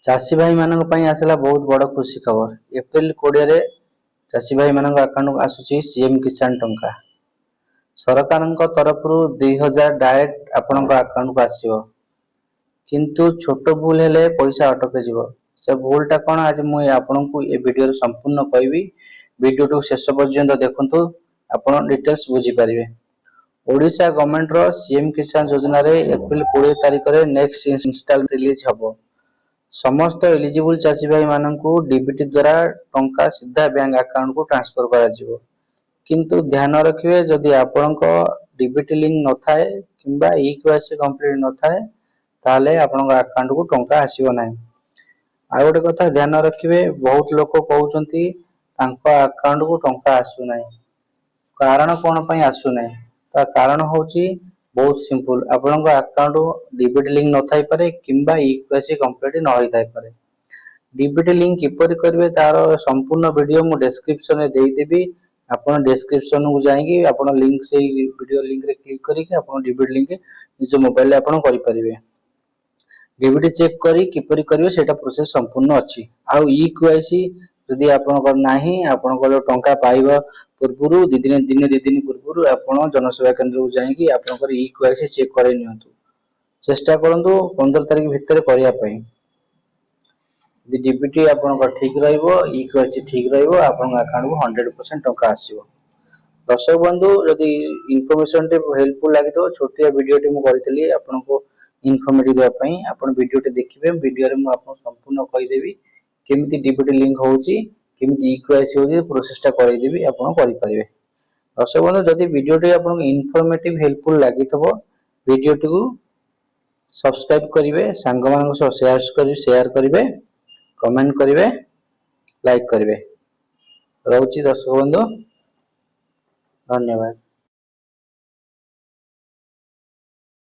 ଚାଷୀ ଭାଇମାନଙ୍କ ପାଇଁ ଆସିଲା ବହୁତ ବଡ଼ ଖୁସି ଖବର। ଏପ୍ରିଲ 20ରେ ଚାଷୀ ଭାଇମାନଙ୍କ ଆକାଉଣ୍ଟକୁ ଆସୁଛି ସିଏମ୍ କିଷାନ ଟଙ୍କା। ସରକାରଙ୍କ ତରଫରୁ 2000 ଡାଇରେକ୍ଟ ଆପଣଙ୍କ ଆକାଉଣ୍ଟକୁ ଆସିବ। କିନ୍ତୁ ଛୋଟ ଭୁଲ ହେଲେ ପଇସା ଅଟକିଯିବ। ସେ ଭୁଲଟା କ'ଣ, ଆଜି ମୁଁ ଆପଣଙ୍କୁ ଏ ଭିଡ଼ିଓରେ ସମ୍ପୂର୍ଣ୍ଣ କହିବି। ଭିଡ଼ିଓଟିକୁ ଶେଷ ପର୍ଯ୍ୟନ୍ତ ଦେଖନ୍ତୁ, ଆପଣ ଡିଟେଲ୍ସ ବୁଝିପାରିବେ। ଓଡ଼ିଶା ଗଭର୍ଣ୍ଣମେଣ୍ଟର ସିଏମ୍ କିଷାନ ଯୋଜନାରେ ଏପ୍ରିଲ 20 ତାରିଖରେ ନେକ୍ସଟ ଇନଷ୍ଟଲମେଣ୍ଟ ରିଲିଜ ହେବ। ସମସ୍ତ ଏଲିଜିବଲ ଚାଷୀ ଭାଇମାନଙ୍କୁ ଡିବିଟି ଦ୍ୱାରା ଟଙ୍କା ସିଧା ବ୍ୟାଙ୍କ ଆକାଉଣ୍ଟକୁ ଟ୍ରାନ୍ସଫର କରାଯିବ। କିନ୍ତୁ ଧ୍ୟାନ ରଖିବେ, ଯଦି ଆପଣଙ୍କ ଡିବିଟି ଲିଙ୍କ ନଥାଏ କିମ୍ବା ଇ କେୱାଇସି କମ୍ପ୍ଲିଟ ନଥାଏ, ତାହେଲେ ଆପଣଙ୍କ ଆକାଉଣ୍ଟକୁ ଟଙ୍କା ଆସିବ ନାହିଁ। ଆଉ ଗୋଟେ କଥା ଧ୍ୟାନ ରଖିବେ, ବହୁତ ଲୋକ କହୁଛନ୍ତି ତାଙ୍କ ଆକାଉଣ୍ଟକୁ ଟଙ୍କା ଆସୁନାହିଁ। କାରଣ କଣ ପାଇଁ ଆସୁନାହିଁ? ତା କାରଣ ହଉଛି ବହୁତ ସିମ୍ପଲ। ଆପଣଙ୍କ ଆକାଉଣ୍ଟ ଡିବିଟି ଲିଙ୍କ ନଥାଇପାରେ କିମ୍ବା ଇ କେୱାଇସି କମ୍ପ୍ଲିଟ ନ ହେଇଥାଇପାରେ। ଡିବିଟି ଲିଙ୍କ କିପରି କରିବେ, ତାର ସମ୍ପୂର୍ଣ୍ଣ ଭିଡ଼ିଓ ମୁଁ ଡେସ୍କ୍ରିପସନରେ ଦେଇଦେବି। ଆପଣ ଡେସ୍କ୍ରିପସନକୁ ଯାଇକି ଆପଣ ଲିଙ୍କ, ସେଇ ଭିଡ଼ିଓ ଲିଙ୍କରେ କ୍ଲିକ୍ କରିକି ଆପଣ ଡିବିଟି ଲିଙ୍କ ନିଜ ମୋବାଇଲରେ ଆପଣ କରିପାରିବେ। ଡିବିଟି ଚେକ୍ କରି କିପରି କରିବେ, ସେଇଟା ପ୍ରୋସେସ ସମ୍ପୂର୍ଣ୍ଣ ଅଛି। ଆଉ ଇ କେୱାଇସି ଯଦି ଆପଣଙ୍କର ନାହିଁ, ଆପଣଙ୍କର ଟଙ୍କା ପାଇବା ପୂର୍ବରୁ 2 ଦିନ, ଦିନେ 2 ଦିନ ପୂର୍ବରୁ ଆପଣ ଜନସେବା କେନ୍ଦ୍ରକୁ ଯାଇକି ଆପଣଙ୍କର ଇ କେୱାଇସି ଚେକ୍ କରାଇ ନିଅନ୍ତୁ। ଚେଷ୍ଟା କରନ୍ତୁ 15 ତାରିଖ ଭିତରେ କରିବା ପାଇଁ। ଯଦି ଡିବିଟି ଆପଣଙ୍କର ଠିକ ରହିବ, ଇ କେୱାଇସି ଠିକ ରହିବ, ଆପଣଙ୍କ ଆକାଉଣ୍ଟକୁ 100% ଟଙ୍କା ଆସିବ। ଦର୍ଶକ ବନ୍ଧୁ, ଯଦି ଇନଫର୍ମେସନଟି ହେଲ୍ପଫୁଲ ଲାଗିଥିବ, ଛୋଟିଆ ଭିଡ଼ିଓଟି ମୁଁ କରିଥିଲି ଆପଣଙ୍କୁ ଇନଫର୍ମେଟିଭ ଦେବା ପାଇଁ। ଆପଣ ଭିଡ଼ିଓଟି ଦେଖିବେ। ଭିଡ଼ିଓରେ ମୁଁ ଆପଣଙ୍କୁ ସମ୍ପୂର୍ଣ୍ଣ କହିଦେବି କେମିତି ଡିବିଟି ଲିଙ୍କ ହଉଛି, କେମିତି ଇ କେୱାଇସି ହଉଛି, ପ୍ରୋସେସଟା କରାଇଦେବି, ଆପଣ କରିପାରିବେ। ଦର୍ଶକ ବନ୍ଧୁ, ଯଦି ଭିଡ଼ିଓଟି ଆପଣଙ୍କୁ ଇନଫର୍ମେଟିଭ ହେଲ୍ପଫୁଲ ଲାଗିଥିବ, ଭିଡ଼ିଓଟିକୁ ସବସ୍କ୍ରାଇବ କରିବେ, ସାଙ୍ଗମାନଙ୍କ ସହ ସେୟାର କରିବେ, କମେଣ୍ଟ କରିବେ, ଲାଇକ୍ କରିବେ। ରହୁଛି ଦର୍ଶକ ବନ୍ଧୁ, ଧନ୍ୟବାଦ।